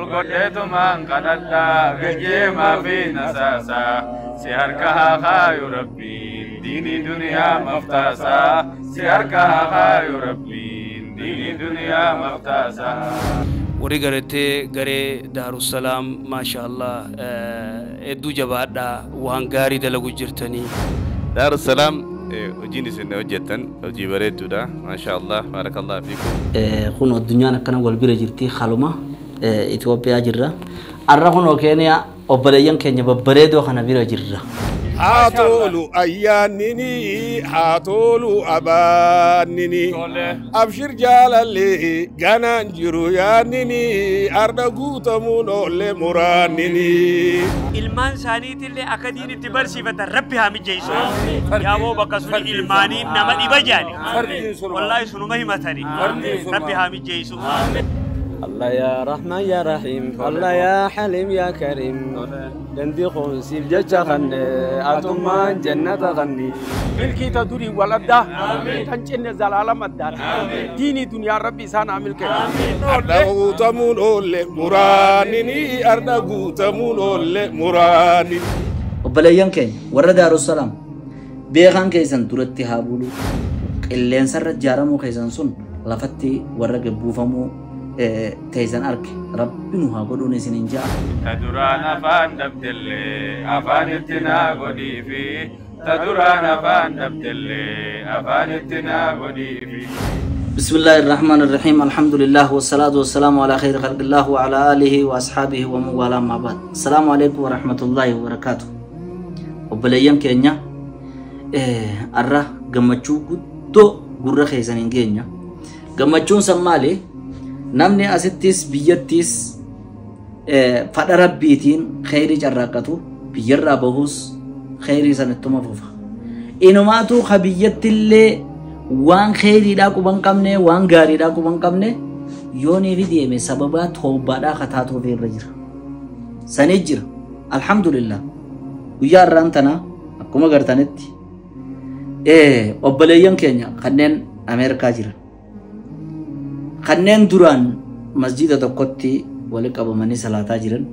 Godheetumaan kadhadhaa gajjeemaa fi nasaasaa si harka haa kaayu Rabbiin diinii duniyaa maftaasaa si harka haa kaayu Rabbiin diinii duniyaa maftaasaa. Warri garatee garee Daarussalaam, maasha Allah, hedduu jabaadhaa, waan gaarii dalagu jirtanii. Daarussalaam, hojiin isin hojjettan hojii bareedduudha. Maasha Allah, baarakallahu fiikum. Kun addunyaan akkana wal bira jirti, haluma Itoophiyaa jirra. Har'a kunoo Keeniyaa obboleeyyan keenya babbareedoo kana bira jirra. Haa tolu ayyaannini, haa tolu abaannini, abshir jaalallee ganaan jiru yaannini, arda guutamuun oolle muraannini. Ilmaan isaaniitillee akka diin itti barsiifatan Rabbi haa mijeessu. Yaaboo bakka suni ilmaanii nama dhiba jaani. Wallaahi sunuma himatani. Rabbi haa mijeessu. الله يا رحمن يا رحيم، الله يا حليم يا كريم، دندي خونسيف جتشا خني أتمان جنة غني. Milkii ta durii wal addaa tan cinne zalaalam addaan diinii duniyaa Rabbi isaan haa milkeessu. Arda guutamuun oolle muraannini, arda guutamuun oolle muraannini. Obboleeyyan keenya warra Daarussalaam, beekaan keessan duratti haa bulu, qilleensarra ijaaramuu keessan sun lafatti warra gabbuufamuu teessan arge Rabbi nu haa godhuun isiniin ja'a. Ta duraan afaan dhabdellee afaan itti naa godhiifi, ta duraan afaan dhabdellee afaan itti naa godhiifi. بسم الله الرحمن الرحيم، الحمد لله والصلاة والسلام على خير خلق الله وعلى آله وأصحابه ومن والاه، ما بعد، السلام عليكم ورحمة الله وبركاته. Obboleeyyan keenya, arra gammachuu guddoo gurra keessaniin geenya. Gammachuun san maali? Namni asittis biyyattis fadha Rabbiitiin kheyrii carraaqqatu biyyarraa bahus kheyrii san ittuma fufa. Inumaatu ka biyyattillee waan kheyriidhaa quban qabne, waan gaariidhaa quban qabne, yoonii fi deeme sababaa toobbaadhaa kataatuuf irra jira. Sanii jira. Alhamdulillah. Guyyaa har'aan tana akkuma gartanitti obboleeyyan keenya kanneen Ameerikaa jiran, kanneen duraan masjida tokkotti walitti qabamanii salaataa jiran,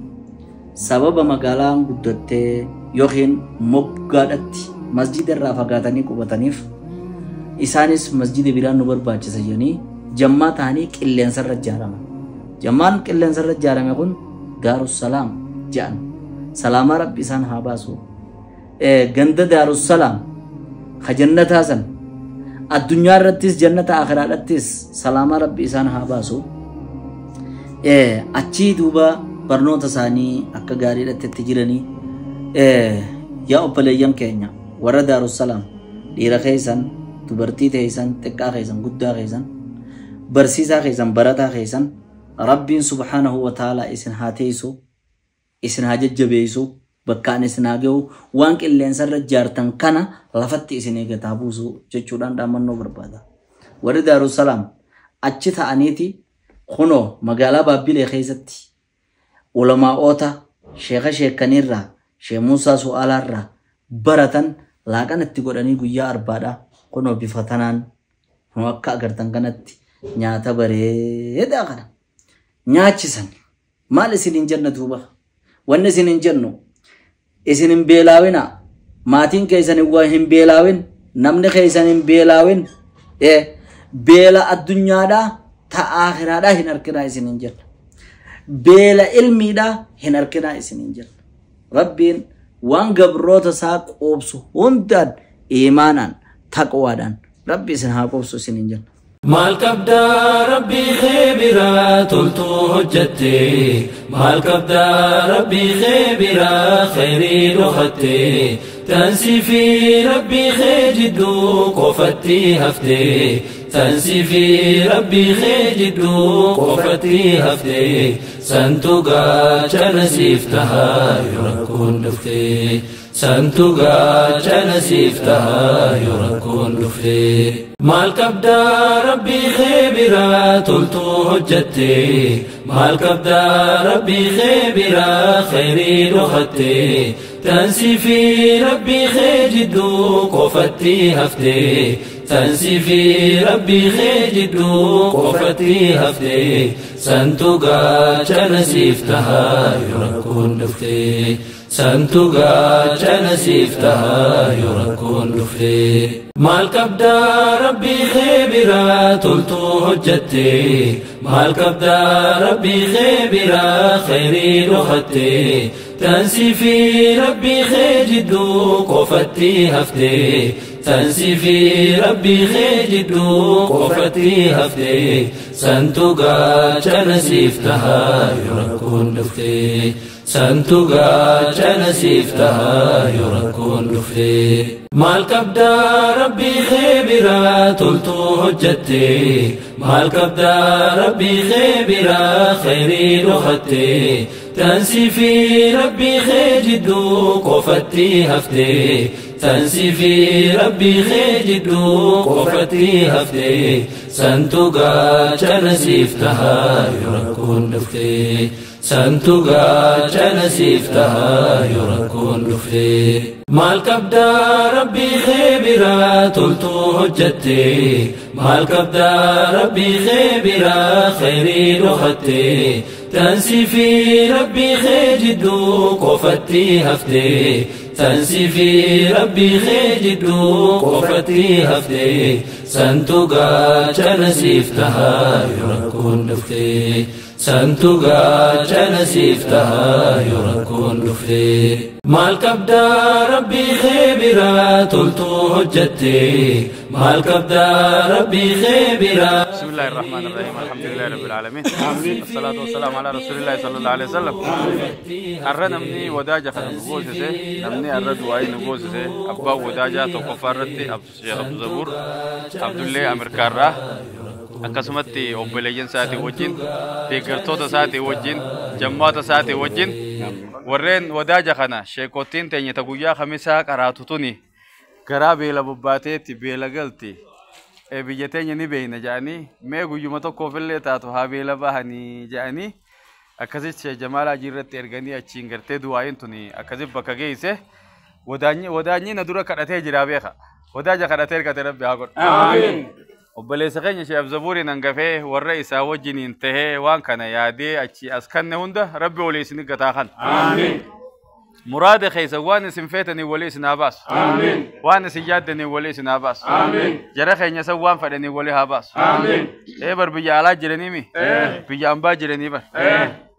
sababa magaalaan guddattee yookiin moggaadhatti masjida irraa fagaatanii qubataniif, isaanis masjida biraan nu barbaachisa jedhanii jammaa ta'anii qilleensarra ijaaraman. Jammaan qilleensarra ijaarame kun Daarussalaam jedhan. Salaamaa Rabbi isaan haa baasu. Ganda Daarussalaam ka jannataa san addunyaa irrattis jannata akhiraadhattis salaamaa Rabbi isaan haa baasu. Achii duuba barnoota isaanii akka gaariidhatti itti jiranii, yaa obboleeyyan keenya warra Daarussalaam, dhiira keessan, dubartii teessan, xiqqaa keessan, guddaa keessan, barsiisaa keessan, barataa keessan, Rabbiin subhaanahu wa ta'ala isin haa teessu, isin haa jajjabeessu, bakkaan isin haa gahu, waan qilleensarra ijaartan kana lafatti isin eegataa buusu jechuudhaan dhaammannoo barbaada. Warri Daarussalaam achi ta'aniiti kunoo magaalaa Baabbilee keessatti ulamaa'oota sheeka sheekaniirraa, Shee Muusaa Su'aalaarraa baratan laaqana itti godhanii guyyaa arbaadhaa kunoo bifa tanaan kunoo akka agartan kanatti nyaata bareedaa kana nyaachisan. Maal isiniin jenna duuba? Wanni isiniin jennu, isin hin beelaawina, maatiin keessan hin beelaawin, namni keessan hin beelaawin, beela addunyaadhaa ta akhiraadhaa hin arginaa isiniin jenna. Beela ilmiidhaa hin arginaa isiniin jenna. Rabbiin waan gabroota isaa qoobsu hundaan iimaanaan taqwaadhaan Rabbi isin haa qoobsu isiniin jenna. Maal qabdaa Rabbii kee biraa toltuu hojjette? Maal qabdaa Rabbii kee biraa khayrii dhokatte? Tansii fi Rabbii kee jidduu qofatti hafte. Tansii fi Rabbii kee jidduu qofatti hafte. Santu gaachana siif tahaa yoo rakkoon dhufte. Santu gaachana siif tahaa yoo rakkoon dhufte. Maal qabdaa Rabbii kee biraa toltuu hojjette? Maal qabdaa Rabbii kee biraa khayrii dhokatte? Tansii fi Rabbii kee jidduu qofatti hafte. Tansi fi rabbii kee jidduu qofatti hafte santu gaachana siif tahaa yoo rakkoon dhufte santu gaachana siif tahaa yoo rakkoon dhufte maal qabdaa rabbii kee biraa toltuu hojjatte maal qabdaa rabbii kee biraa khayrii dhokatte tansi fi rabbii kee jidduu qofatti hafte tansi fi rabbii kee jidduu qofatti hafte santu gaachana siif tahaa yoo rakkoon dhufte santu gaachana siif tahaa yoo rakkoon dhufte maal qabdaa rabbii kee biraa toltuu hojjatte maal qabdaa rabbii kee biraa khayrii dhokatte tansi fi rabbii kee jidduu qofatti hafte tansi fi rabbii kee jidduu qofatti hafte santu gaachana siif tahaa yoo rakkoon dhufte santu gaachana siif tahaa yoo rakkoon dhufte maal qabdaa rabbii kee biraa toltuu hojjatte maal qabdaa rabbii kee biraa khayrii dhokatte tansi fi rabbii kee jidduu qofatti hafte tansi fi rabbii kee jidduu qofatti hafte santu gaachana siif tahaa yoo rakkoon dhufte santu gaachana siif tahaa yoo rakkoon dhufte maal qabdaa rabbii kee biraa toltuu hojjatte maal qabdaa rabbii kee biraa بسم الله الرحمن الرحيم الحمد لله رب العالمين الصلاة والسلام على رسول الله صلى الله عليه وسلم أرى نمني وداجة خدم نبوسسه نمني أرى دعاء نبوسسه أبا وداجة تقفرتي عبد الشيخ عبد الزبور عبد الله أمريكا akkasumatti obboleeyyan isaatii wajjin deeggartoota isaatii wajjin jammoota isaatii wajjin warreen wadaaja kana sheekottiin teenya ta guyyaa kamisaa qaraatu tuni garaa beela bobbaateetti beela galti biyya teenya ni beeyna jedhanii mee guyyuma tokkoofillee taatu haa beela bahanii jedhanii akkasitti Jamaalaa jirratti erganii achiin gartee du'aayin tuni akkasitti bakka geesse wadaanyi na dura kadhatee jira beeka wadaaja kadhatee ergate rabbi haa godhu. Amiin. Obboleessa keenya Sheekh Zabuuriin hangafee warra isaa wajjiniin tahee waan kana yaadee achi as kanne hunda rabbi walii isin gataa kan. Amiin. Muraada keessa waan isin feetanii walii isin haa baasu. Amiin. Waan isin yaaddanii walii isin haa baasu. Amiin. Jara keenya san waan fedhanii walii haa baasu. Amiin. Ee bar biyya alaa jiranii mi? Biyya ambaa jiranii bar.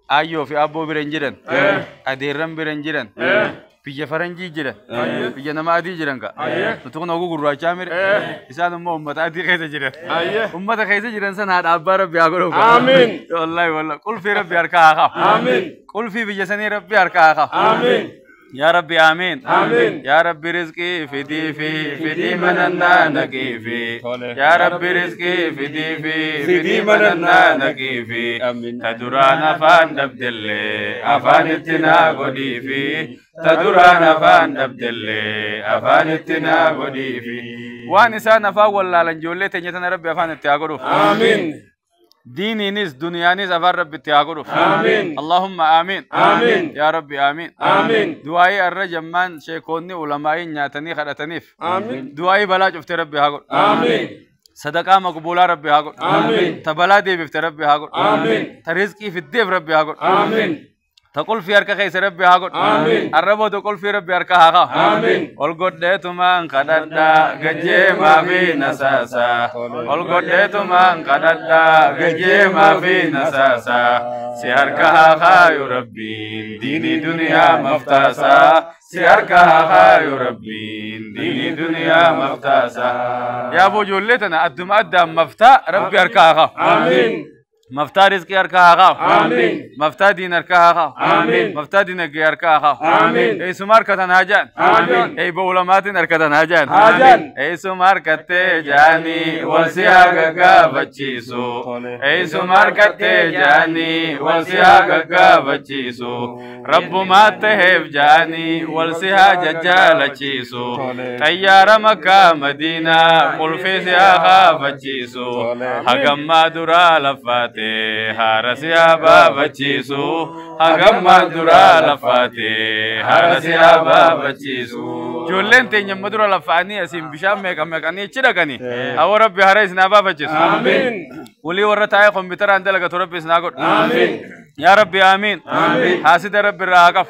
Ayyoo fi abboo bira hin jiran. Adeerran bira hin jiran. Biyya faranjii jiran. Biyya nama adii jiran ka. Nuti kun oguu gurraachaa mire. Isaan immoo uummata adii keessa jiran. Uummata keessa jiran san haadha abbaa rabbi haa godhu. Amiin. Wallaahi wallaahi qulfii rabbi harkaa haa qabu. Amiin. Qulfii biyya sanii rabbi harkaa haa qabu. Amiin. يا ربي آمين آمين يا ربي رزقي فدي في فدي مننا نقي في يا ربي رزقي فدي في فدي مننا نقي في تدرانا فان دبدلي أفان اتنا غدي في تدرانا فان دبدلي أفان اتنا غدي في وانسان فا ولا لنجولي تنيتنا ربي أفان اتياغروف آمين ديني نس دنيا نس أفر ربي تياغروف آمين اللهم آمين آمين يا ربي آمين آمين دعائي الرجمان شيخوني علمائي نياتني خدتنيف آمين دعائي بلا شفت ربي هاغور آمين صدقة مقبولة ربي هاغور آمين تبلا دي بفت ربي هاغور آمين ترزقي في الديف ربي هاغور آمين تقول في أركا خيس ربي هاغور آمين الربو تقول في ربي أركا هاغا آمين والقد تمان قددا جي ما في نساسا والقد تمان قددا جي ما في نساسا سياركا هاغا ربي ديني دنيا مفتاسا سياركا هاغا ربي ديني دنيا مفتاسا يا أبو جولتنا أدم أدم مفتا ربي أركا هاغا آمين مفتا رزقي أركا هاغا آمين مفتا دين أركا هاغا آمين مفتا دين أركا هاغا آمين أي سمار كتن هاجان آمين أي بولماتين أركتن هاجان هاجان أي سمار كتة جاني والسياق كابتشيسو أي سمار كتة جاني والسياق كابتشيسو رب ما تهف جاني والسياق جالتشيسو تيار مكة مدينة قل في سياق بتشيسو هجم ما درا لفات lafaate haara si haa baafachiisu hangammaan duraa lafaate haara si haa baafachiisu. Ijoolleen teenya amma dura lafaanii asiin bishaan meeqa meeqanii achi dhaqanii hawwa rabbi haara isin haa baafachiisu. Walii warra taa'ee kompiitaraan dalagatu rabbi isin haa godhu. يا ربي آمين. حاسد ربي راقف.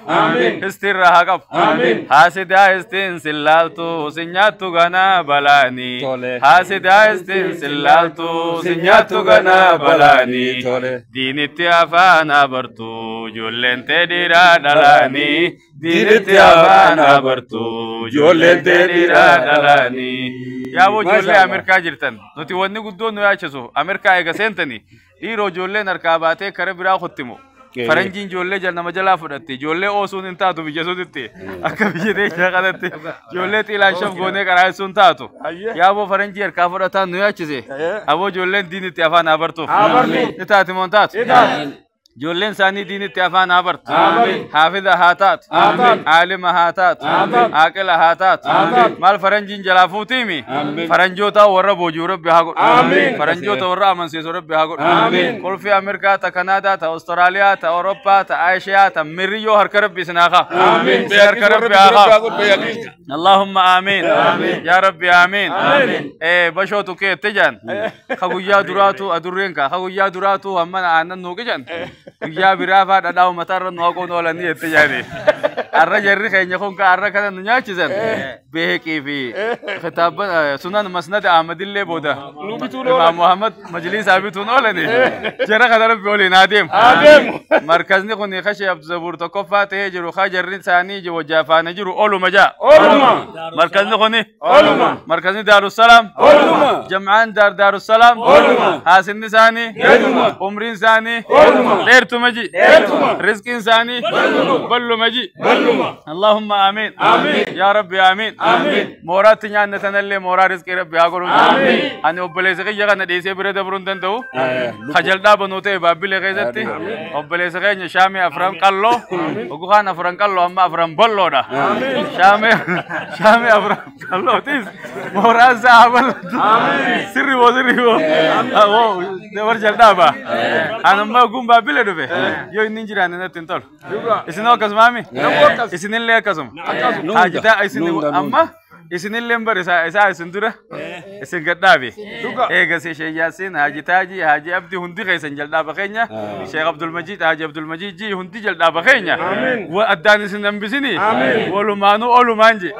استر راقف. حاسد استن سلالتو سنياتو غنا بلاني. حاسد استن سلالتو سنياتو غنا بلاني. دينتي أفانا برتو جولين تديرا دلاني. دينتي أفانا برتو جولين تديرا دلاني. يا أبو جولي أمريكا جرتن. نتي وني قدو نياچسو أمريكا إيجا سنتني. Dhiiroo ijoolleen harkaa baatee kara biraa kottimu. Faranjiin ijoollee nama jalaa fudhatte. Ijoollee oosuun hin taatu biyya sunitti. Akka biyya teessaa kanatti ijoollee xiilaan shaf goonee karaa sun taatu. Yaaboo faranjii harkaa fudhataan nu yaachise. Aboo ijoolleen diinitti afaan haa bartuuf. Ni taati moo hin taatu? Ijoolleen isaanii diinitti afaan haa bartu. Haafidha haa taatu. Aalima haa taatu. Aaqila haa taatu. Maal faranjiin jalaa fuutiimi? Faranjoota warra boojuu rabbi haa godhu. Faranjoota warra amansiisu rabbi haa godhu. Kolfii Ameerikaa ta Kanaadaa ta Awustiraaliyaa ta Awurooppaa ta Aashiyaa ta Mirriyyoo harka rabbi isin haa kaafu. Harka rabbi haa kaafu. Allahumma amiin. Yaa rabbi amiin. Bashootu keette jaan. Ka guyyaa duraatu adurreen kaa. Ka guyyaa duraatu hammana aannan nuuqi jaan. Guyyaa biraa fa'aa dhadhaa uummatarra nu haquun oolanii jette jaani. Arra jarri keenya kun ka arra kana nu nyaachisan beekii fi kitaaba sunan masnad Ahmadillee booda Imaam Muhammad majlisaa bituun oolani jara kana rabbi waliin haa deemu. Markazni kun kashee Abduzabuur tokkoffaa ta'ee jiru kaa jarri isaanii wajjaafaana jiru oluma jaa. Markazni kuni markazni Daarussalaam jam'aan Daarussalaam haasinni isaanii umriin isaanii dheertuma ji rizqiin isaanii balluma ji. اللهم آمين. يا ربي آمين. مورات نيان نتنلي مورا رزق ربي هاقولون. أنا أبليس غي يغنى ديسي بريد برون دندو. خجل داب نوتي بابلي غيزتي. أبليس غي شامي أفرام قالو. وقوخان أفرام قالو أما أفرام بلو دا. شامي أفرام قالو تيس. مورا زعبل. سري بو سري بو. دور جل دابا. أنا ما أقوم بابلي دوبي. يو نينجران نتنتول. إسنو كزمامي. Isinillee akkasuma. Haajitaa isin amma isinillee bar isaa isin dura isin gadhaabe. Eegas Sheekh Yaasiin Haaji Taajii Haaji Abdii hundi keessan jal'aaba keenya. Sheekh Abdulmajiid Haaji Abdulmajiid ji hundi jal'aaba keenya. Addaan isin hambisini. Walumaanuu olumaan je.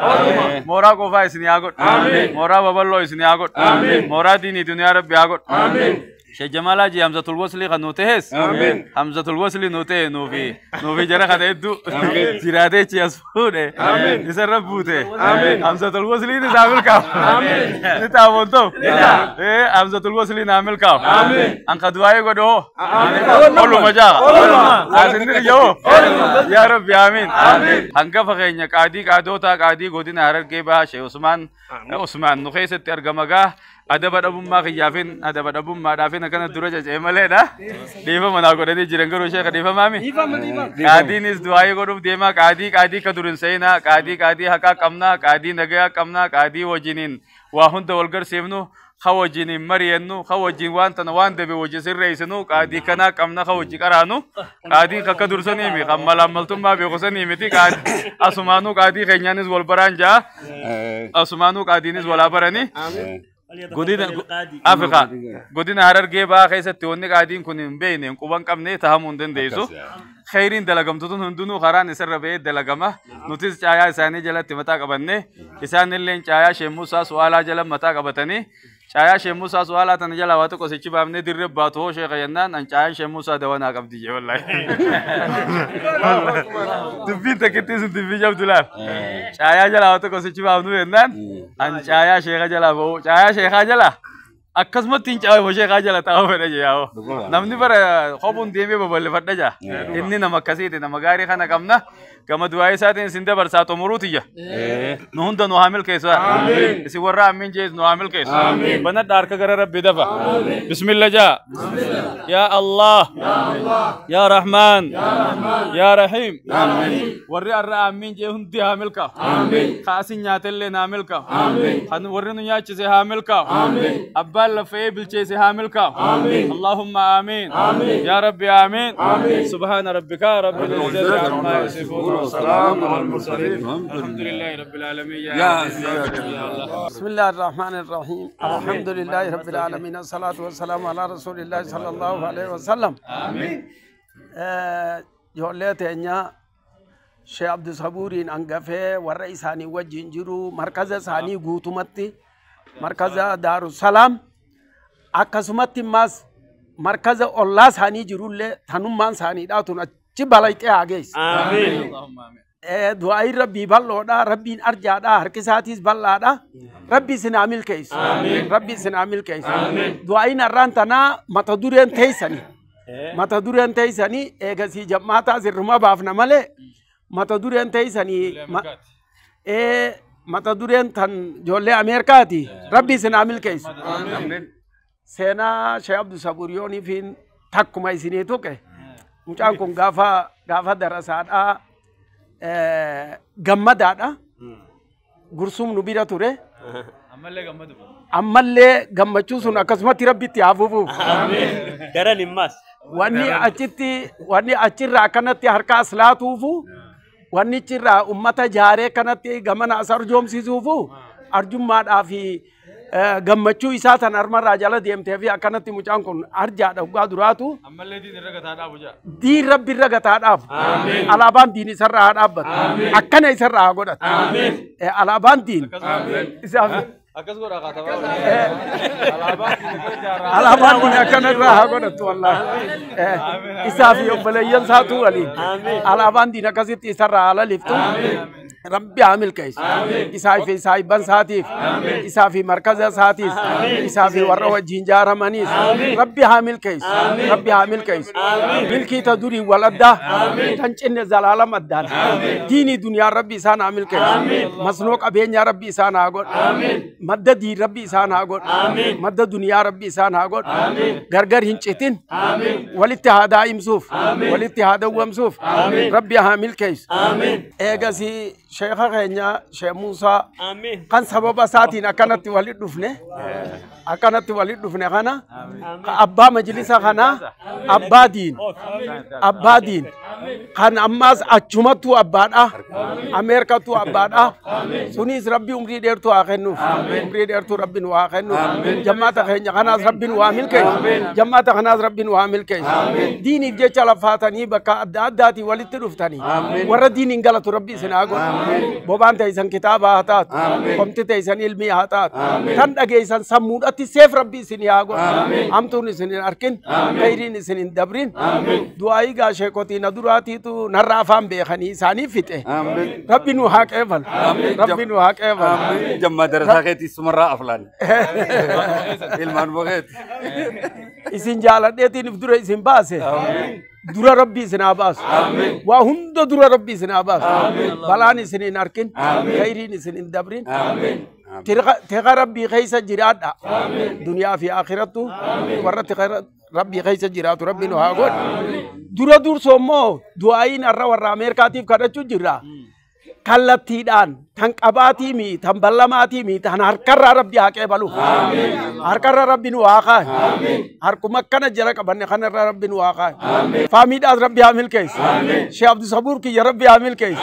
Mooraa qofaa isin haa godhu. Mooraa babal'oo isin haa godhu. Mooraa diinii duniyaa rabbi haa godhu. Sheekh Jamaalaa ji Hamzatul Wasli kan nu tahes. Hamzatul Wasli nu tahe nuufi jara kana hedduu jiraatee chi as fuudhe isarra buute. Hamzatul Wasliin isaa milkaa'u. Ni taa'u ta'u. Hamzatul Wasliin haa milkaa'u. An ka du'aayee godhu hoo. Oluma jaa. Asinni yoo. Yaa Rabbi amiin. Hangafa keenya qaadii qaadootaa qaadii godina Harargee bahaa Sheekh Usmaan nu keessatti argama gaa. Adaba dhabummaa kiyyaafin adaba dhabummaadhaafin akkana dura cacee maleedha. Dhiifama naa godhanii jiran garuu sheeka dhiifamaami. Qaadiinis du'aayee godhuuf deemaa qaadii qaadii ka durin seenaa qaadii qaadii haqaa qabnaa qaadii nagayaa qabnaa qaadii wajjiniin waa hunda wal garsiifnu ka wajjiniin mari'annu ka wajjin waan tana waan dabe wajji sirreessinu qaadii kanaa qabna ka wajji qaraanu qaadiin kakka dursanii kan malaammaltummaa beekusanii miti asumaanuu qaadii keenyaanis wal baraan ja'a asumaanuu qaadiinis walaa baranii. Godina Afrikaa godina Harargee bahaa keessatti wanni qaadiin kun hin beekne hin quban qabne tahamuu hin dandeessu. Khayriin dalagamtuun hundinuu karaan isarra ba'ee dalagama. Nutis caayaa isaanii jalatti mataa qabanne isaanillee caayaa Sheekh Muusaa Su'aalaa jala mataa qabatanii caayaa Sheekh Muusaa Su'aalaa tana jala waa tokko sichi baafnee dirree baatu hoo sheekha jennaan an caayaan Sheekh Muusaa dawanaa qabdi jee wallaahi. Dubbiin takkittii sun dubbii jabdu laal. Caayaa jala waa tokko sichi baafnu jennaan an caayaa sheekha jala ba'u caayaa sheekhaa jala akkasumatti hin caayu sheekhaa jala taa'uu fedha jee yaa'oo. Namni bara kophuun deemee babal'ifadha jaa. Inni nama akkasiiti nama gaarii kana qabna. Gama du'aa isaatiin isin dabarsaa xumuruutiyya. Nu hunda nu haa milkeessu. Isin warra amiin jees nu haa milkeessu. Banadha harka gara Rabbi dafa. Bismillah jaa. Yaa Allah. Yaa Rahmaan. Yaa Rahiim. Warri har'a amiin jee hundi haa milkaa'u. Ka asin nyaatellee haa milkaa'u. Warri nu nyaachise haa milkaa'u. Abbaa Abbaan lafee bilcheesse haa milkaa'u. Allahumma amiin. Yaa Rabbi amiin. Subhaana rabbika rabbil izzati ammaa yasifuun wa salaamun alal mursaliin. Alhamdulillahi rabbil aalamiin. Ya Allah. Bismillahir Rahmanir Rahim. Alhamdulillahi rabbil aalamiin. Assalatu wassalamu ala rasulillahi sallallahu alaihi wasallam. Amiin. Ijoollee teenya Sheekh Abdul Saburiin hangafee warra isaanii wajjin jiru markaza isaanii guutumatti markaza Daarussalaam akkasumatti immas markaza ollaa isaanii jirullee tanummaan isaaniidhaa tun achi balayxee haa geessu. Amiin. Du'aayin Rabbii bal'oodha, Rabbiin arjaadha, harki isaatiis bal'aadha. Rabbi isin haa milkeessu. Rabbi isin haa milkeessu. Du'aayin har'aan tanaa mata dureen teessanii. Mata dureen teessanii eegasii jammaataa sirruma baafna malee mata dureen teessanii mata dureen tan ijoollee Ameerikaati. Rabbi isin haa milkeessu. Seenaa Sheekh Abdul Saburiyoonii fi takkuma isinii tuqe mucaan kun gaafa darasaadhaa gammadaadha. Gursum nu bira ture. Ammallee gammachuu sun akkasumatti Rabbitti haa fufuuf. Daran himmas. Wanni achirraa akkanatti harka as laatuufu wanni achirraa ummata jaaree kanatti gamana as arjoomsiisuufu arjummaadhaa fi gammachuu isaa tan armarraa jala deemtee fi akkanatti mucaan kun arjaadha dhugaa duraatu. Ammallee diin irra gataa dhaabu jaa. Diin Rabbi irra gataa dhaabu. Alaabaan diin isarraa haa dhaabbatu. Akkana isarraa haa godhatu. Alaabaan diin. Isaaf. Akkas godha qaatabaa. Alaabaan diin akkana irraa haa godhatu wallaahi. Isaa fi obboleeyyan isaatu waliin. Alaabaan diin akkasitti isarraa haa laliftu. Rabbi haa milkeessu. Isaa fi saahibban isaatiif, isaa fi markaza isaatiif, isaa fi warra wajjin jaaramaniis Rabbi haa milkeessu. Rabbi haa milkeessu. Milkii ta durii wal addaa tan cinne zalaalam addaan. Diinii duniyaa Rabbi isaan haa milkeessu. Masnoo qabeenyaa Rabbi isaan haa godhu. Madda diin Rabbi isaan haa godhu. Madda duniyaa Rabbi isaan haa godhu. Gargar hin citin. Walitti haa daa'imsuuf. Walitti haa dawwamsuuf. Rabbi haa milkeessu. Eegasii Sheekha keenya Sheekh Muusaa kan sababa isaatiin akkanatti walitti dhufne akkanatti walitti dhufne kana abbaa majlisa kanaa abbaa diin kan ammaas achumattuu abbaadha Ameerikattuu abbaadha sunis Rabbi umrii dheertuu haa kennuuf umrii dheertuu Rabbi nu haa kennuuf jammaata keenya kanaas Rabbi nu haa milkeessu jammaata kanaas Rabbi nu haa milkeessu diiniif jecha lafaatanii bakka adda addaatii walitti dhuftanii warra diiniin galatu Rabbi isin haa godhu. Bobaan teessan kitaaba haa taatu, qomti teessan ilmii haa taatu, tan dhageessan sammuudhatti seef Rabbi isin haa godhu. Hamtuun isin hin arkin, khayriin isin hin dabrin. Du'aayii gaa sheekotii na duraatiitu narra afaan beekanii isaanii fixe. Rabbi nu haa qeebalu. Rabbi nu haa qeebalu. Jammaa darasaa keetii sumarraa aflaan. Ilmaan boqeeti. Isin jaaladheetiin if dura isin baase. Dura Rabbi isin haa baasu. Waa hunda dura Rabbi isin haa baasu. Balaan isin hin arkin, khayriin isin hin dabrin. Tiqa Rabbii keessa jiraadha. Duniyaa fi akhirattu warra tiqa Rabbii keessa jiraatu Rabbi nu haa godhu. Dura dursoo immoo du'aayiin har'a warra Ameerikaatiif kadhachuu jirra. Kallattiidhaan tan qabaatii mi tan ballamaatii mi tan harkarraa Rabbi haa qeebalu. Harkarraa Rabbi nu haa kaayu. Harkuma akkana jala qabanne kanarraa Rabbi nu haa kaayu. Faamiidhaas Rabbi haa milkeessu. Sheekh Abdul Sabuur kiyya Rabbi haa milkeessu.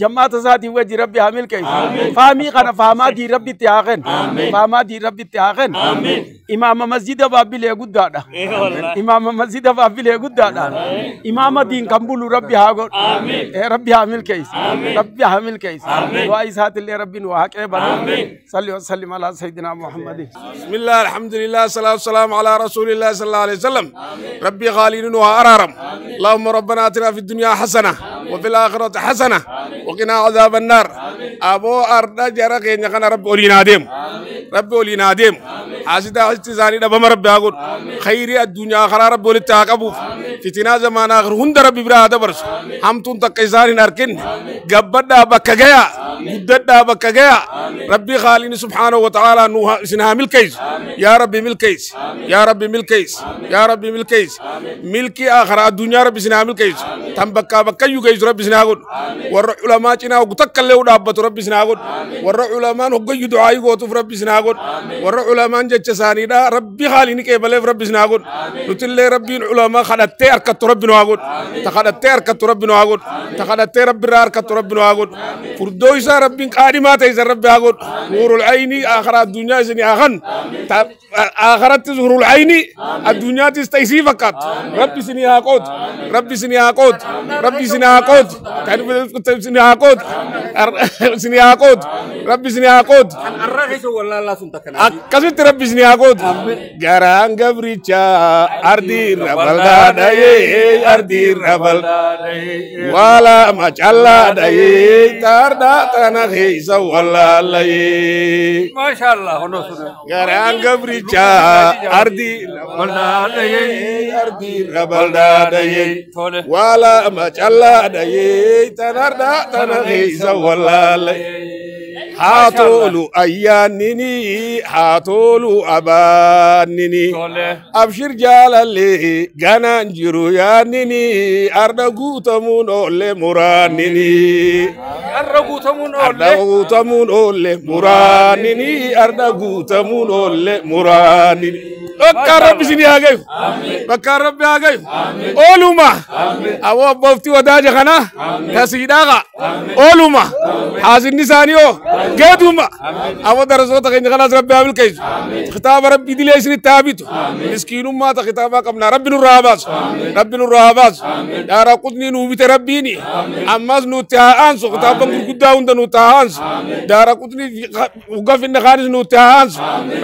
Jammaata isaatii wajji Rabbi haa milkeessu. Faamii kana faamaa diin Rabbi itti haa kennu. Faamaa diin Rabbi itti haa kennu. Imaama masjida Baabbilee guddaadha. Imaama masjida Baabbilee guddaadha. Imaama diin kan bulu Rabbi haa godhu. Rabbi haa milkeessu. Rabbi haa milkeessu. Du'aa isaatillee Rabbi nu haa qeebalu. Salli wa sallim alaa sayyidina Muhammadin. Bismillah, alhamdulillah, salatu wassalamu ala rasulillah sallallahu alaihi wasallam. Rabbi khaalini nu haa araaram. Allahumma rabbana atina fid dunya hasana wa fil akhirati hasana wa qina adhaban nar. Aboo arda jara keenya kana Rabbi oliin haa deemu. Rabbi oliin haa deemu. Haasida hasti isaanii dhabama Rabbi haa godhu. Khayrii addunyaa karaa Rabbi walitti haa qabuuf. Fitinaa zamaanaa akhir hunda Rabbi biraa haa dabarsu. Hamtuun takka isaan hin arkin. Gabbadhaa bakka gayaa. Guddadhaa bakka gayaa. Rabbi khaalini subhaanahu wa ta'aalaa nu isin haa milkeessu. Yaa Rabbi milkeessi. Yaa Rabbi milkeessi. Yaa Rabbi milkeessi. Milkii akhiraa addunyaa Rabbi isin haa milkeessu. Tan bakkaa bakkayyuu geessu Rabbi isin haa godhu. Warra ulamaa cinaa hoggu takka illee dhaabbatu Rabbi isin haa godhu. Warra ulamaan hoggayyuu du'aayii gootuuf Rabbi isin haa godhu. Warra ulamaan jecha isaaniidha rabbi haali ni qeebaleef rabbi isin haa godhu nutillee rabbiin ulamaa kadhattee harkattu rabbi nu haa godhu ta kadhattee harkattu rabbi nu haa godhu ta kadhattee rabbi irraa harkattu rabbi nu haa godhu furdoo isaa rabbiin qaadhimaa ta'e isan rabbi haa godhu huurul ayni akhiraa addunyaa isin haa kannu akhirattis huurul ayni addunyaattis ta'e isii fakkaattu rabbi isin haa qoodu rabbi isin haa qoodu rabbi isin haa qoodu isin haa qoodu isin haa qoodu rabbi isin haa qoodu akkasitti rabbi isin haa qoodu garaan gabrichaa ardiirra baldaadhayee ardiirra baldaadhayee wala macallaadhayee taardhaa tana keessa wallaalayee maashaallah garaan gabrichaa ardiirra baldaadhayee ardiirra baldaadhayee wala macallaadhayee taardhaa tana keessa wallaalayee haa tolu ayyaannini haa tolu abaannini abshir jaalallee ganaan jiru yaannini arda guutamuun oolle muraannini arda guutamuun oolle arda guutamuun oolle muraannini arda guutamuun oolle muraannini bakka rabbi isin haa gayu bakka rabbi haa gayu ooluma awwa abbooftii wadaaja kana tasiidhaaqa ooluma haasinni isaanii hoo geeduma awwa darasoota keenya kanaas rabbi haa milkeessu kitaaba rabbi idilee isinitti haa bitu miskiinummaa ta kitaabaa qabnaa rabbi nurraa haa baasu rabbi nurraa haa baasu daara qutnii nuu bite rabbiini ammas nutti haa aansu kitaaban gurguddaa hunda nutti haa aansu daara qutnii ugafinne kaanis nutti haa aansu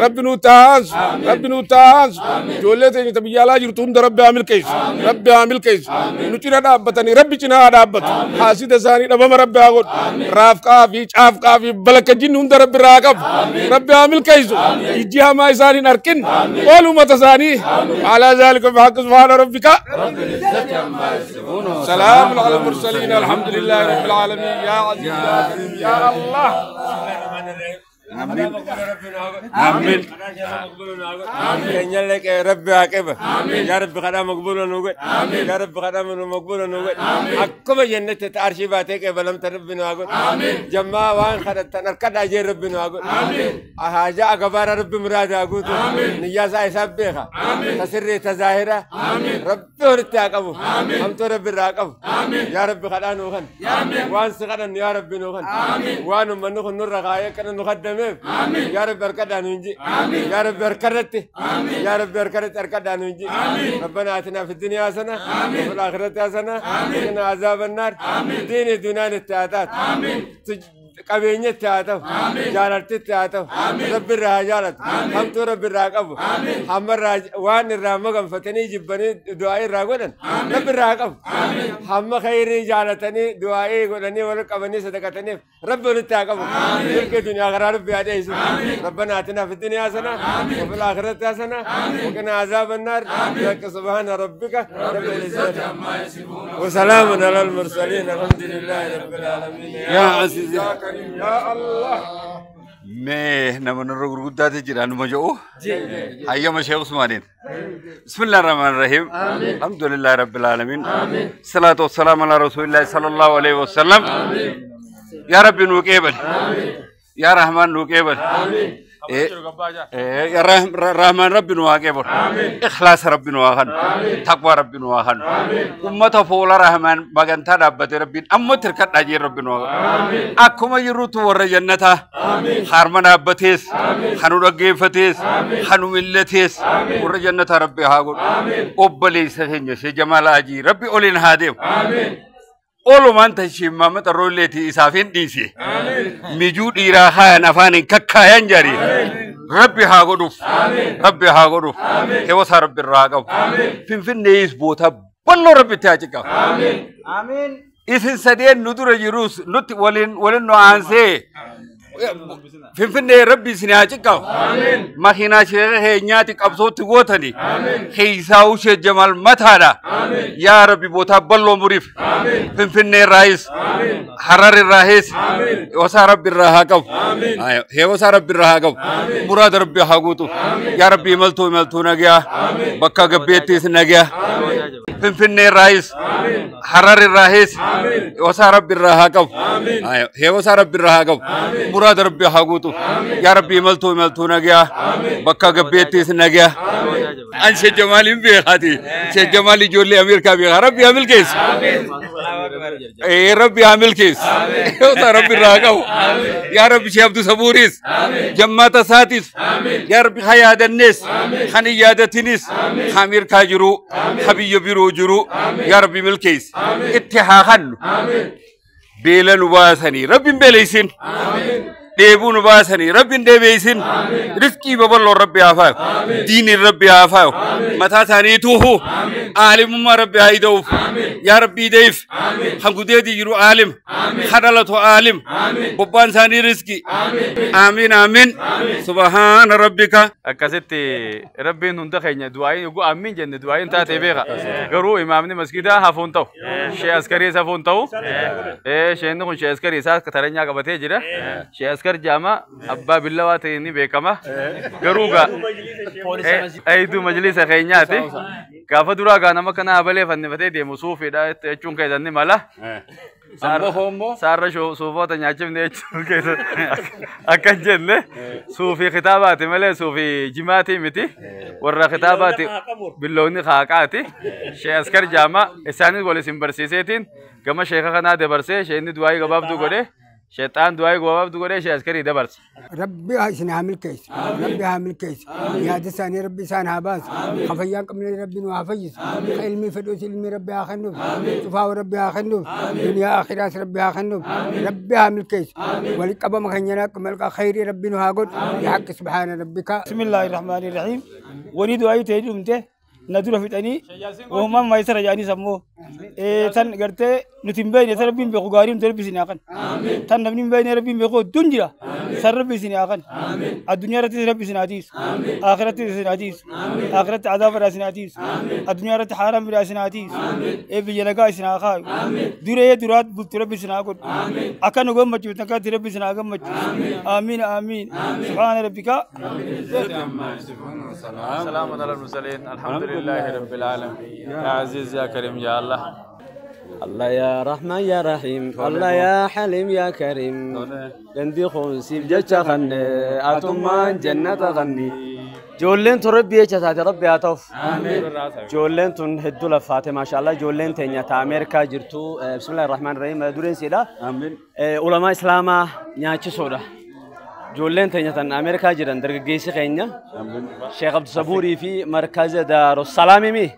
rabbi nutti haa aansu rabbi nutti haa aansu ijoollee teenya ta biyya alaa jirtu hunda rabbi haa milkeessu rabbi haa milkeessu nu cina dhaabbatanii rabbi cinaa haa dhaabbatu haasida isaanii dhabama rabbi haa godhu raafqaa fi caafqaa fi balakka jinni hunda rabbi irraa haa qabu rabbi haa milkeessu ijji hamaa isaan hin arkin oolumata isaanii alaa zaalika bihaqqi subhaana rabbika salaamun ala mursaliin alhamdulillaahi rabbil aalamiin yaa aziiz yaa kariim yaa allah. آمين آمين آمين يا ربي عاقبة يا رب خدا مقبول نوغد يا رب خدا مقبول نوغد أكما جنة تعرشي باتك بلم تربي نوغد جماعة وان خدا تنركض أجي ربي نوغد حاجة أكبر ربي مراد أقول نياس حساب بها تسري تظاهرة ربي ورتي أقبو هم تو ربي راقب يا رب خدا نوغن وان سخدا يا ربي نوغن وان من نوغن نور رغاية كنا نخدم يا رب بركة ننجي يا رب بركة يا رب بركة بركة ننجي ربنا آتنا في الدنيا حسنة وفي الآخرة حسنة وقنا عذاب النار دين الدنيا التعاتات qabeenyatti haa ta'u jaalaltitti haa ta'u rabbi irraa haa jaalatu hamtuu rabbi irraa qabu hamma irraa waan irraa maganfatanii jibbanii du'aa'ii irraa godhan rabbi irraa haa qabu hamma khayrii jaalatanii du'aa'ii godhanii wal qabanii sadaqataniif rabbi walitti haa qabu milkii duniyaa karaa rabbi haa dheessu ربنا آتنا في الدنيا حسنة وفي الآخرة حسنة وقنا عذاب النار لك سبحان ربك رب العزة عما يصفون وسلام على المرسلين الحمد لله رب العالمين يا عزيز يا الله mee nama nurra gurguddaati jira numa jedhu hayyama Sheekh Usmaaniin bismillaahi rahmaani rahiim alhamdulillaahi rabbil aalamiin salaatu wassalaamu alaa rasuulillaahi sallallahu alaihi wasallam yaa rabbi nuu qeebali yaa rahmaan nuu qeebali يا رحمن ربي نواقبر إخلاص ربي نواخن تقوى ربي نواخن أمة فولا رحمن مغنتا دابت ربي أمة تركت أجير ربي نواخن أكما يروتو ور جنتا خارما دابتيس خنو رقيفتيس خنو ملتيس ور جنتا ربي هاقول أبلي سخنجة جمال أجي ربي أولين هادم Oolumaan tashiimama xarroolleetii isaaf hin dhiise. Mijuu dhiiraa haayan afaan hin kakkaayan jari. Rabbi haa godhuuf. Rabbi haa godhuuf. Hewasaa rabbi irraa haa qabu. Finfinnees boota bal'oo rabbi itti haa ciqabu. Isin sadeen nu dura jirus nutti waliin waliin nu aansee. Finfinnee rabbi isin haa ciqabu. Makiinaa sheekha keenyaati qabsootti gootani. Keeysaa ushee Jamaal mataadha. Yaa rabbi bootaa bal'oo muriif. Finfinnee irraayis. Harar irraayis. Wasaa rabbi irraa haa qabu. Heewasaa rabbi irraa haa qabu. Muraada rabbi haa guutu. Yaa rabbi imaltuu imaltuu nagyaa. Bakka gabbeettiis nagyaa. Finfinnee irraayis. Harar irraahees wasaa rabbi irraa haa qabu. Hee wasaa rabbi irraa haa qabu. Muraada rabbi haa guutu. Yaa rabbi imaltuu imaltuu nagaa bakka gabbeettis nagaa. An Sheekh Jamaaliin beekaati. Sheekh Jamaal ijoollee Ameerikaa beekaa. Rabbi haa milkeessu. Rabbi haa milkeessu. Wasaa rabbi irraa haa qabu. Yaa rabbi Sheekh Abduu Sabuuris. Jammaata isaatis. Yaa rabbi haa yaadannees. Kan hin yaadatinis. Haa Ameerikaa jiru. Haa biyya biroo jiru. Yaa rabbi milkeessi. Itti haa hannu. Beela nu baasanii rabbiin beeleysin. Dheebuu nu baasanii rabbiin dheebeysin. Riskii babal'oon rabbi haa faayu. Diiniin rabbi haa faayu. Mataa isaanii tuufu. Aalimummaa rabbi haa ida'uuf. Yaa rabbi ideef. Kan gudeetii jiru aalim. Kan dhalatu aalim. Bobbaan isaanii riskii. Amiin amiin. Subhaana rabbika. Akkasitti rabbiin hunda keenya du'aayin yogguu amiin jenne du'aayin taatee beeka. Garuu imaamni masgidaa hafuun ta'u. Shee askarii hafuun ta'u. Sheenni kun shee askarii isaa taranyaa qabatee jira. Shee askar jaama abbaa billawaa ta'e ni beekama. Garuu gaa eeyduu majlisa keenyaati. Gaafa duraa gaa nama kana habalee fannifatee deemu suufiidha jechuun keessan ni mala. Saarra suufoota nyaachifne jechuun keessan akka hin jenne suufii kitaabaati malee suufii jimaatii miti. Warra kitaabaati billoonni haaqaati. Shee askar jaama isaanis wal isin barsiiseetiin gama sheeka kanaa dabarsee sheenni du'aayii gabaabduu godhee شيطان دعاء جواب دعاء شيء عسكري ده برس. ربي عشان عامل كيس ربي عامل كيس يا دساني ربي سان عباس خفيان قبل ربي نوافيس علمي فدوس علمي ربي آخنوف شفاء ربي آخنوف دنيا آخرة ربي آخنوف ربي عامل كيس ولك أبا مخنينا كملك خير ربي نهاجر يحق سبحان ربك. بسم الله الرحمن الرحيم وني دعاء تهجمته ندور في تاني وهم ما يسرى جاني سموه تن قرته نتيم بين ربين بخواريم تربي سناقن تن نبني بين ربين بخو دنيا سر ربي سناقن الدنيا رتي ربي سناديس آخرت سناديس آخرت عذاب را سناديس الدنيا رت حرام را سناديس إيه بيجنگا سناخا دوره دورات بلت ربي سناقن أكن وقوم مجيب تنكا ربي سناقن مجيب آمين آمين سبحان ربك سلام على المرسلين الحمد لله رب العالمين يا عزيز يا كريم يا الله. الله يا رحمن يا رحيم الله يا حليم يا كريم دندي خونسيف جتشا خني أتمان جنة غني جولين تربي يا ربي عطف جولين تنهدو لفاتي ما شاء الله جولين تنيا تا أمريكا جرتو بسم الله الرحمن الرحيم دورين سيدا آمين علماء إسلاما نياتي سودا جولين تنيا تن أمريكا جرن درجيسي خينيا شيخ عبد الصبوري في مركز دار السلام مي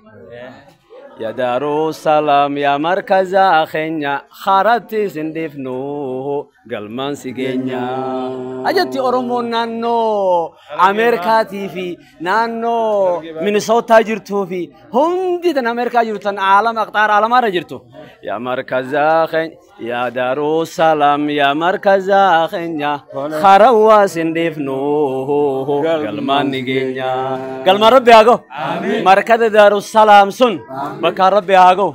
يا دار السلام يا مركز خينيا خارتي سندفنو قلمان سيجينيا أجتي أورمو نانو أمريكا تيفي نانو مينيسوتا جرتو في هم دي تن أمريكا جرتن عالم أقطار عالم جرتو يا مركز خين يا دار السلام يا مركز خينيا خروا سندفنو قلمان نجينيا قلمان ربي أقو مركز دار السلام سن بكر ربي أقو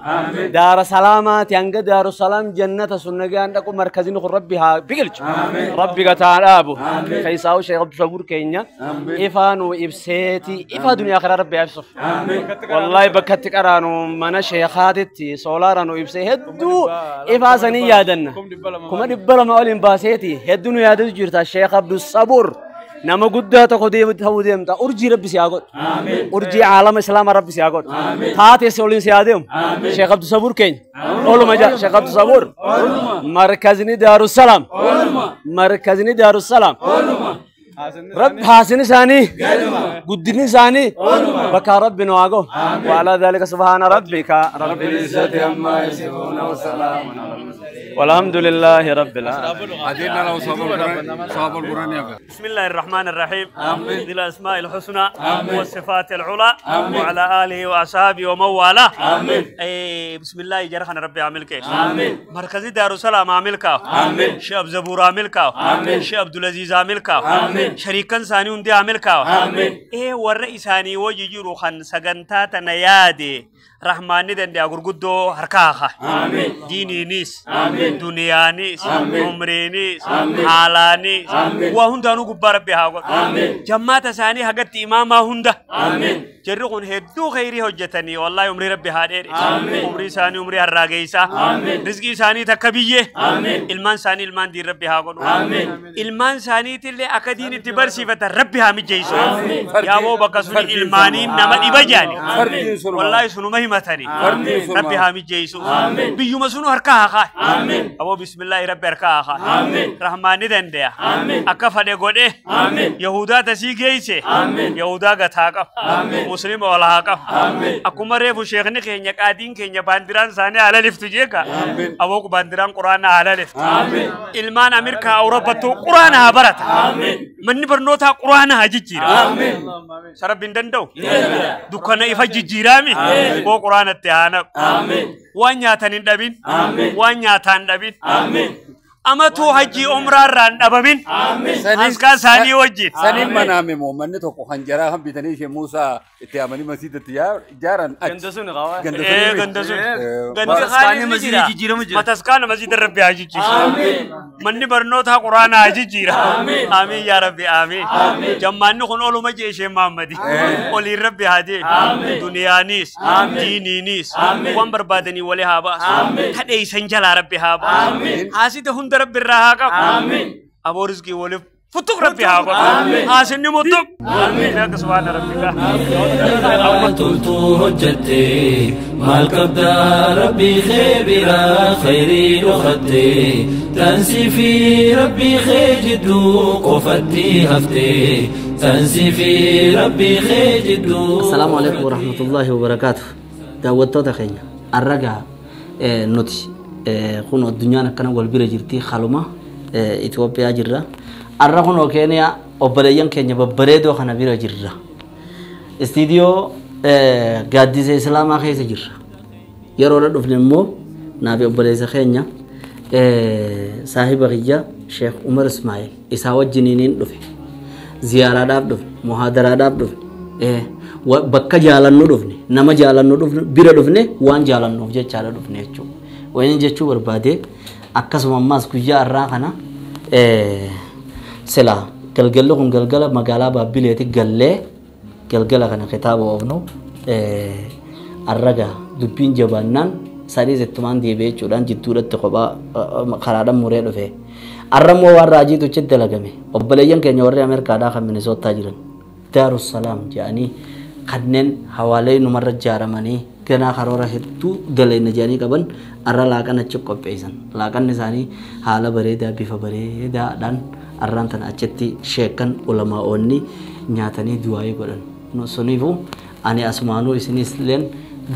دار سلامات ينقى دار السلام جنة سنجي عندكم مركزين ربي ها بيقلش ربي قتال أبو خيساو شيخ عبد الصبور كينيا إفانو إبسيتي إفا دنيا آخرة ربي يبصف والله بكتك أرانو من شيخاتي سولارانو إبسي هدو إفا سني يادن كم دبلا ما أولين باسيتي هدو نيادو جرتا شيخ عبد الصبور نما قدها تقديم تهوديم تا أرجي ربي سياقот أرجي عالم إسلام ربي سياقот تاتي سولين سيادهم شيخ عبد الصبور كين أولو مجا شيخ عبد الصبور مركزني دار السلام مركزني دار السلام رب حاسن ثاني قدني ثاني بكى رب نواقه وعلى ذلك سبحان ربك رب العزة عما يصفون وسلام على المرسلين والحمد لله رب العالمين. بسم الله الرحمن الرحيم. ذي الأسماء الحسنى والصفات العلى وعلى آله وأصحابه ومن والاه. بسم الله جرحنا ربي عملك. آمين. مركزي دار السلام عملك. آمين. شيخ زبور عملك. آمين. شيخ عبد العزيز عملك. آمين. شريكا ثاني وندي عملك. آمين. إيه والرئيس ثاني وجيرو خن سجنتات نيادي. Rahmaanni danda'a gurguddoo harkaa haa. Diiniinis, duniyaanis, umriinis, haalaanis, waa hundaanuu gubbaa rabbi haa godhu. Jammaata isaanii hagatti imaamaa hunda. Jarri kun hedduu khayrii hojjetanii wallaahi umrii rabbi haa dheeressu. Umrii isaanii umrii harraageessaa. Rizqii isaanii takka biyyee. Ilmaan isaanii ilmaan diin rabbi haa godhu. Ilmaan isaaniitillee akka diin itti barsiifatan rabbi haa mijeessu. Yaaboo bakka suni ilmaaniin nama dhiba jaani. Wallaahi sunuma himatanii. Rabbi haa mijeessu. Biyyuma sunu harka haa kaa'i. Aboo bismillaahi rabbi harka haa kaa'i. Rahmaanni danda'a. Akka fadhe godhe. Yahudaa tasii geesse. Yahudaa gataa qaba. Muslima wal haa qabu. Akkuma reefu sheekni keenya qaadiin keenya baandiraan isaanii haala liftu jeeka. Aboo baandiraan quraana haala liftu. Ilmaan Ameerikaa Awurooppaattuu quraana haa barata. Manni barnootaa quraana haa jijjiira. Sarabbi hin danda'u. Dukkana ifa jijjiiraami. Boo quraanatti haa naqu. Waan nyaatan hin dhabin. Waan nyaataan dhabin. Amatuu hajji umraa irraa hin dhabamin. Askaa isaanii wajjin. Saniin manaame moo manni tokko hanjaraa han bitanii ishee Muusaa itti amanii masiidatti ijaaran achi. Ganda sun. Ganda sun. Gandi khaalis ni jira. Mataskaana masiida rabbi haa jijjiiru. Manni barnootaa quraana haa jijjiira. Amiin yaa rabbi amiin. Jammaanni kun oluma jee ishee Muhammadi. Oliin rabbi haa jee. Duniyaanis diiniinis waan barbaadanii walii haa baasu. Kadheeysan jalaa rabbi haa baasu. Haasita hunda rabbi irraa haa qabu. Aboo rizqii waliif futuq rabbi haa godhu. Haasinni mutuq. Amiin. Akka subhaana rabbika. Toltuu hojjette maal qabdaa rabbii kee biraa khayrii dhokatte tansii fi rabbii kee jidduu qofatti hafte tansii fi rabbii kee jidduu. Assalaamu alaikum warahmatullaahi wabarakaatu. Daawwattoota keenya arragaa nuti kun addunyaan akkana wal bira jirti haluma Itoophiyaa jirra. Arra kun Keeniyaa obboleeyyan keenya babbareedoo kana bira jirra. Istiidiyoo gaaddisa Islaamaa keessa jirra. Yeroo dhufne immoo naafi obboleessa keenya saahiba kiyya Sheekh Umar Ismaa'il isaa wajjiniin dhufe. Ziyaaraadhaaf dhufe, muhaadaraadhaaf dhufe. Bakka jaalannu dhufne, nama jaalannu dhufne, bira dhufne waan jaalannuuf jechaadha dhufne jechuudha. Wayni jechuu barbaade akkasuma ammaas guyyaa har'aa kana sila galgalli kun galgala magaalaa Baabbileeti gallee galgala kana kitaaba oofnu arraga dubbiin jabaannaan saniis ittumaan deebi'ee jechuudhaan jidduudhatti kophaa karaadhaan muree dhufe. Arra immoo waan raajiitu achitti dalagame obboleeyyan keenya warri Ameerikaadhaa kan Minisootaa jiran Daarussalaam jedhanii kanneen hawaalee numarra ijaaramanii ganaa karoora hedduu daleena jedhanii qaban arra laaqan achi qopheessan. Laaqanni isaanii haala bareedaa bifa bareedaadhaan arraan tana achitti sheekan ulamaa'oonni nyaatanii du'aayii godhan. Suniifuu ani asumaanuu isinis illeen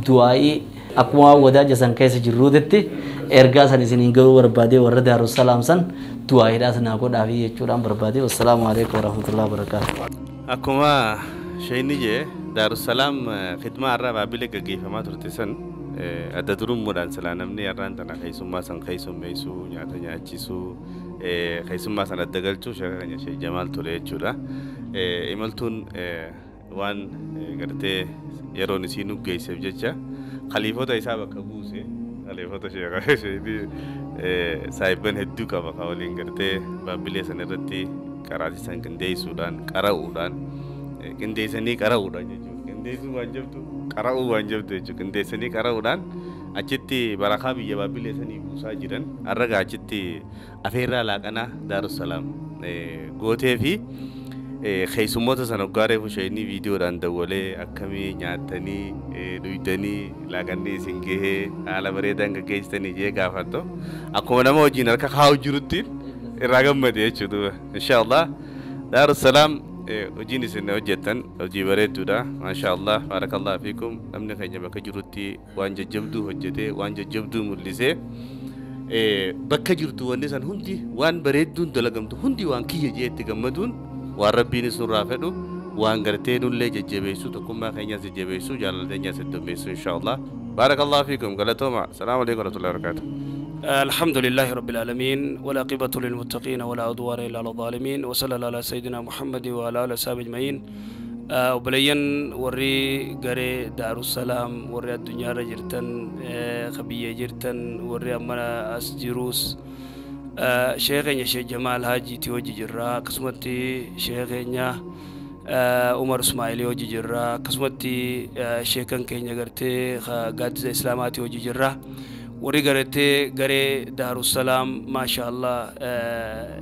du'aayii akkuma waan wadaaja san keessa jirruutitti ergaa san isiniin garuu barbaadee warra Daarussalaam san du'aayiidhaas naa godhaafi jechuudhaan barbaadee. Wassalaamu alaikum warahmatullahi wabarakaatuh. Akkuma sheeyni jee Daarussalaam khidmaa har'aa Baabbilee gaggeeffamaa turte san adda durummaadhaan silaa namni har'aan tana keessummaa san keessummeessuu nyaata nyaachisuu keessummaa san adda galchuu sheeka keenya Sheekh Jamaal ture jechuudha. Imaltuun waan gartee yeroon isii nu geesseef jecha khaliifota isaa bakka buuse khaliifota sheeka sheekni saahibban hedduu qaba ka waliin gartee Baabbilee san irratti qaraatii san qindeessuudhaan qara'uudhaan qindeessanii qara'uudhaan jechuudha. Qindeessuu waan jabdu qara'uu waan jabdu jechuudha. Qindeessanii qara'uudhaan achitti barakaa biyya Baabbilee sanii buusaa jiran har'a achitti afeerraa laaqanaa Daarussalaam gootee fi keessummoota sana hoggaa reefu isheenii viidiyoodhaan dawwalee akkamii nyaatanii dhuydanii laaqanni isin gahee haala bareedaan gaggeessitanii jee gaafatto akkuma nama wajjin harka kaa'u jirutti irraa gammade jechuudha. Inshaallah Daarussalaam hojiin isin hojjettan hojii bareedduudha. Maashaallah baarakallahu fiikum. Namni keenya bakka jirutti waan jajjabduu hojjetee waan jajjabduu mul'isee bakka jirtu wanni san hundi waan bareedduun dalagamtu hundi waan kiyya jee itti gammaduun waan rabbiinis nurraa fedhu waan gartee nullee jajjabeessu tokkummaa keenyas jajjabeessu jaalala keenyas heddummeessu inshaallah. Baarakallahu fiikum galatooma. Salaamu alaikum warahmatullahi wabarakaatuh. الحمد لله رب العالمين والعاقبة للمتقين ولا عدوان إلا على الظالمين وصلى الله على سيدنا محمد وعلى آله وصحبه أجمعين. Obboleeyyan warri garee Daarussalaam, warri addunyaarra jirtan, ka biyya jirtan, warri amma as jirus, shee keenya Shee Jamaal Haajiitii hojii jirra, akkasumatti shee keenya Umar Ismaa'ilii hojii jirra, akkasumatti sheekan keenya gartee gaaddisa Islaamaatii hojii jirra. Warri gartee garee Daarussalaam, maasha Allah,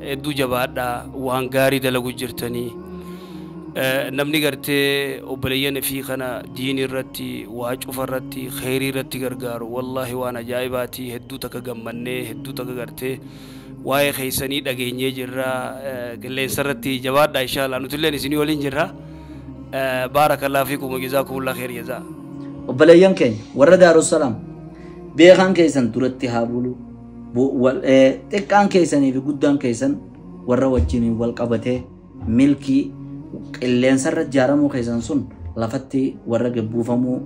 hedduu jabaadha, waan gaarii dalagu jirtanii. Namni gartee obboleeyyan fi kana diini irratti, waa cufa irratti, kheyrii irratti gargaaru, wallaahi waan ajaa'ibaati. Hedduu takka gammannee, hedduu takka gartee waa'ee keeysanii dhageenyee jirra qilleensa irratti. Jabaadha, inshallah nutilleen isinii waliin jirra. Baarakallahu fiikum, jazaakumullah kheyr jazaa. Obboleeyyan keenya warra Daarussalaam, beekaan keessan duratti haa bulu, xiqqaan keessanii fi guddaan keessan warra wajjiniin wal qabatee milkii qilleensarra ijaaramuu keessan sun lafatti warra gabbuufamuu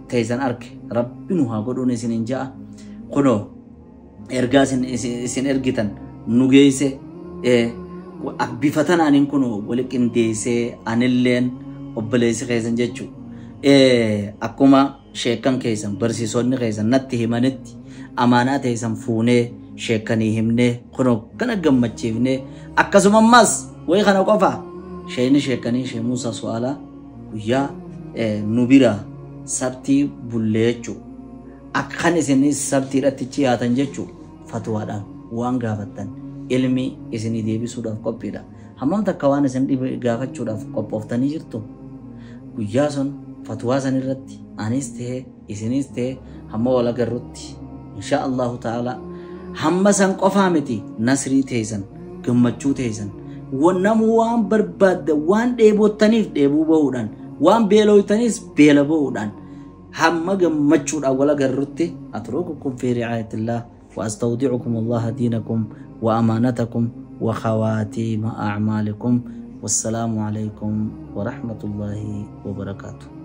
teessan arge rabbi nu haa godhuun isinin ja'a. Kunoo ergaa isin ergitan nu geesse, bifa tanaaniin kunoo wali qindeessee anilleen obboleessi keessan jechuu akkuma sheekkan keessan, barsiisonni keessan natti himanitti, amaanaa teessan fuunee sheekkanii himnee kunoo kana gammachiifnee, akkasuma ammas wayi kana qofa sheeni sheekanii shee Muusaa Su'aalaa guyyaa nu bira sabtii bullee jechuu akkan isinis sabtiidhatti dhiyaatan jechuu fatwaadhaan waan gaafattan ilmi isinii deebisuudhaaf qophiidha. Hammam takka waan isin dhibe gaafachuudhaaf qophooftanii jirtu? Guyyaa sun fatwaa san irratti anis ta'e isinis ta'e hamma wal agarrutti, insha Allahu ta'ala. Hamma san qofaa miti, nasrii teessan, gammachuu teessan, namu waan barbaadde, waan dheebottaniif dheebuu bahuudhaan, waan beelooytaniis beela bahuudhaan, hamma gammachuudhaan wal agarrutti, atrukukum fi ri'aayatillah wa astawdicukum Allaha diinakum wa amaanatakum wa khawaatiima a'maalikum. والسلام عليكم ورحمة الله وبركاته.